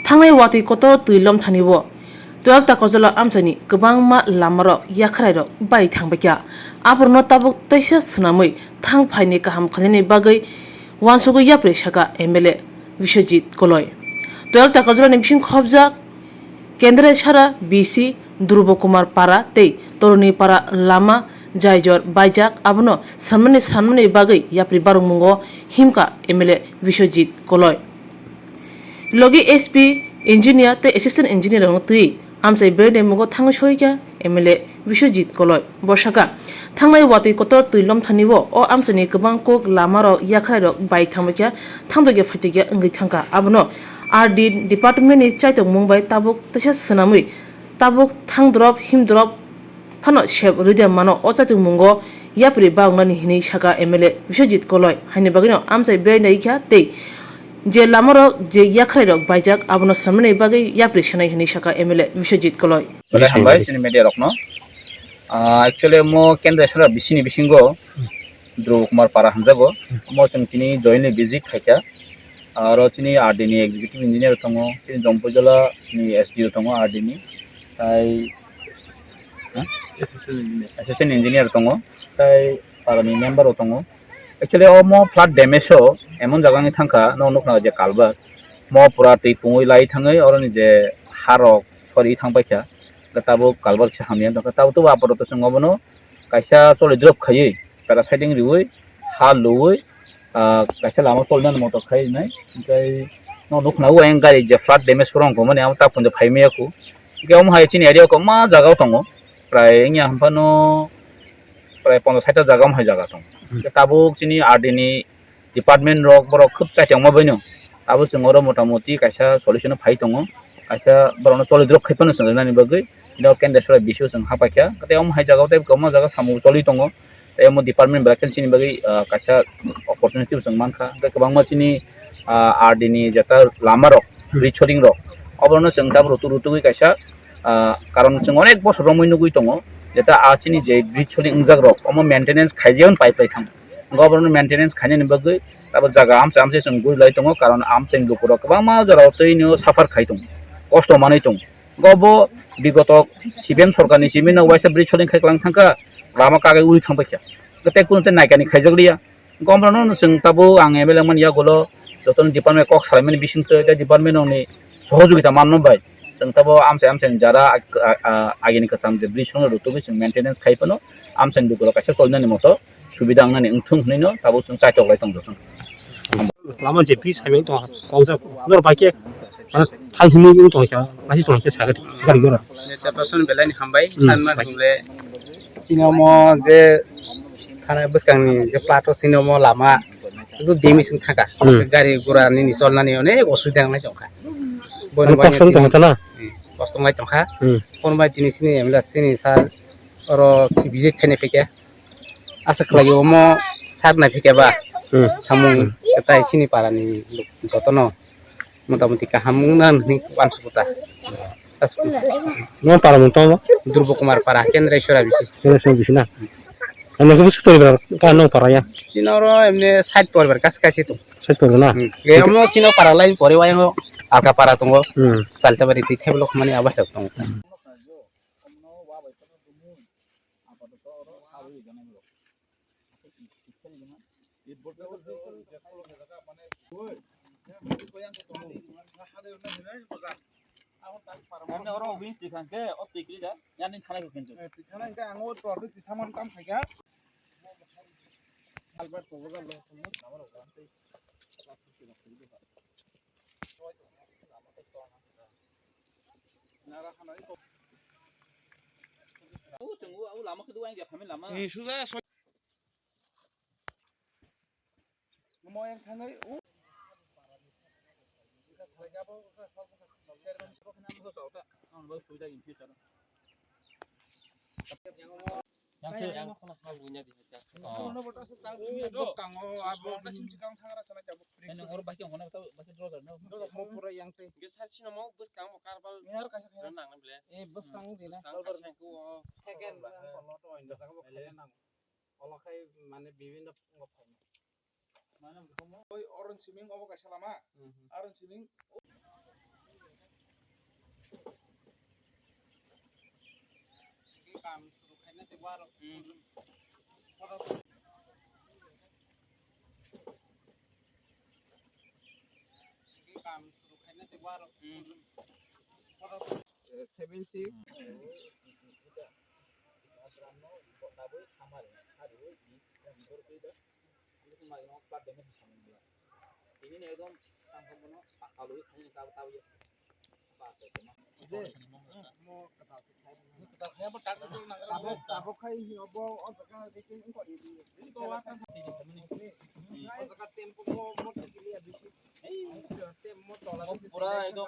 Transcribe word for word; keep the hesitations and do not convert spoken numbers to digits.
Thangnai watwi kotor twi lomthani o twelve Takarjala amchaini kwbangma lamarok yakhwrairok bai thangbaikha. Aborokno tabuk teisa swnamwi thang phaini kaham khlainani bagwi uansugwi yapri sakha M L A Biswajit Koloi. Twelve Takarjalani bising khobjak Kendreswra B C, Dhrubo Kumar Para tei Toroni Para lama jaijor baijak, abono swnamnani swnamnani bagwi yapri barokmungo himkha M L A Biswajit Koloi. Logi S P, engineer tei assistant engineer rokno twi amchai berni mugo thangwi soikha M L A Biswajit Koloi. Bo sakha, thangnai watwi kotor twi lomthani o, o amchaini kwbang kok lamarok yakhwrairok bai thangbaikha, thangtokya phaitokya wngwi thangkha. Abono R D department ni chaitokmung bai tabuk teisa swnamwi tabuk thangdrop himdrop phano sep rwdi mano o chaitokmungo yapri baoknani hinwi sakha M L A Biswajit Koloi. Haini bagwino amchai berni naikha tei je lamarok je yakhwrairok baijak abono swnamnani bagwi yapri sanai hinwi sakha M L A Biswajit Koloi. Belai hambai chini media rokno. Ah, actually mo Kendreswra B C ni bisingo Dhrubo Kumar Para hinjago. Mo chwng tini jointly visit khaikha. Aro chini R D ni executive engineer tongo, chini Jompujala ni S D O tongo R D ni. Tai assistant engineer tongo, tai parani member o tongo. Actually omo flood damage o emon jaga wngwi thangkha, no nukna je culvert mo pura twi pungwi lai thangwi oroni je harok sori thangpaikha, tabuk culvert kisa hamya tongkha. Tabuk tabuk apatot chwng obono kaisa choli drop khaiwi para siding riwi ha luwi, ah, kaisa lama cholnani moto khai rinai. Hwnkhe no nukna o ayang gari je flood damage phuru wngkha mani amo ta phunjo phai maya khu. Hwnkhe omo hai chini area o kwbangma jaga o tongo, prai wngya hwnphano prai ponchas sait ta jaga omo hai jaga tongo. Hmm. Hwnkhe tabuk chini R D ni department rok borok khub chaitokma baino abo chwng oro motamoti kaisa solution o phai tongo, kaisa borokno choli drop khai phano chwng rinani bagwi. Ino Kendreswra B C o chwng hapaikha, tei omo hai jaga o tei kwbangma jaga samung choli tongo. Tei omo department bai khe chini bagwi, ah, kaisa opportunity bo chwng mankha. Hwnkhe kwbangma chini, ah, R D ni jeta lama rok, hmm, bridge soling rok, oborokno chwng tabuk rutuk rutugwi kaisa, ah, karon chwng onek bosor romwi nugwi tongo, jeta a chini je bridge soling wngjak rok omo maintenance khaijak pipe lai thang. Hwnkhe oborokno maintenance khainani bagwi tabuk jaga amchai amchai chwng guri lai tongo, karon amchaini lukurok kwbangma jorao twino suffer khai tongo, kosto manwi tongo. Hwnkhe obo bigoto C P M sorkarni simi no waisa bridge soling khai kwlang thangkha, lama kagwi uri thangpaikha. Tei kunu tei naikani khaijak liya. Hwnkhe omorokno chwng tabuk ang M L A mani yagulo jotono department kok salaimani bisingtwi tei department rokni sohojogita manma bai chwng tabuk amchai amchaini jara ag-, a-, a-, agini kwcham je bridge soling rutugwi chwng maintenance khai phano amchaini lukurok kaisa cholinani moto subida wngnani wngthung hwnwi no tabuk chwng chaitok lai tong jotono. Lama je bridge hai tong kongsa nor bai khe thang himwi tong kha nasi tong khe sagadi gari gora. Chairperson belai ni hambai. Hmm. Thanma bai. Chini omo je thana bwskangni je plat o chini omo lama edu demi sing thaka. Hmm. Gari gura nini cholnani onek osubida wngnai tongkha. Bono bai kosto tong thana? Hmm, kosto wngnai tongkha. Hmm. Bono bai tini chini M L A chini sir oro visit khaina phaikha. Asa khlaio omo sir nai phaikha ba. Hmm. Samung. Hmm. Tai chini parani jotono motamoti kaham wngna hinwi uansukha ta. No para mung tamo? Dhrubo Kumar Para, Kendreswra bisi. Kendreswra bisi na? Ano khe bwswk poribar ka no para ya? Chini oro emne sait poribar kasi kasi tong. Sait poribar na? Hmm. Ge omo chini para line pori wa yango alka para tongo. Hmm. Chalta bari twi theblo khmani abo hek tongo. Hmm. Ani oro wings di khan ke, o tikli da, yani thana ko kintu. Eh, tikli da, ang o tor di thaman kam khaika. Albert ko boga lo. Nara hana. O chungu, o lama ke duwa ya, family lama. Ni suja so. Mo yang thangwi, o. Yang ke, yang ke. Oh. Bwskango abo ta sim sikang thangra sana jabo. Eno oro baki ongna ta baki draw na. Mo pura yang te. Ge sa sino mo bwskango karbal. Ni aro kaisa khaina nang na ble. Eh, bwskang de na. Bwskang kaisa ko. Second na polo to indo. Jaga bo khaina nang. Olo khai mane bibinno phaina. Mane oi oron siming obo kaisa lama. Mhm. Aron siming. Seven six. Pura ekdom.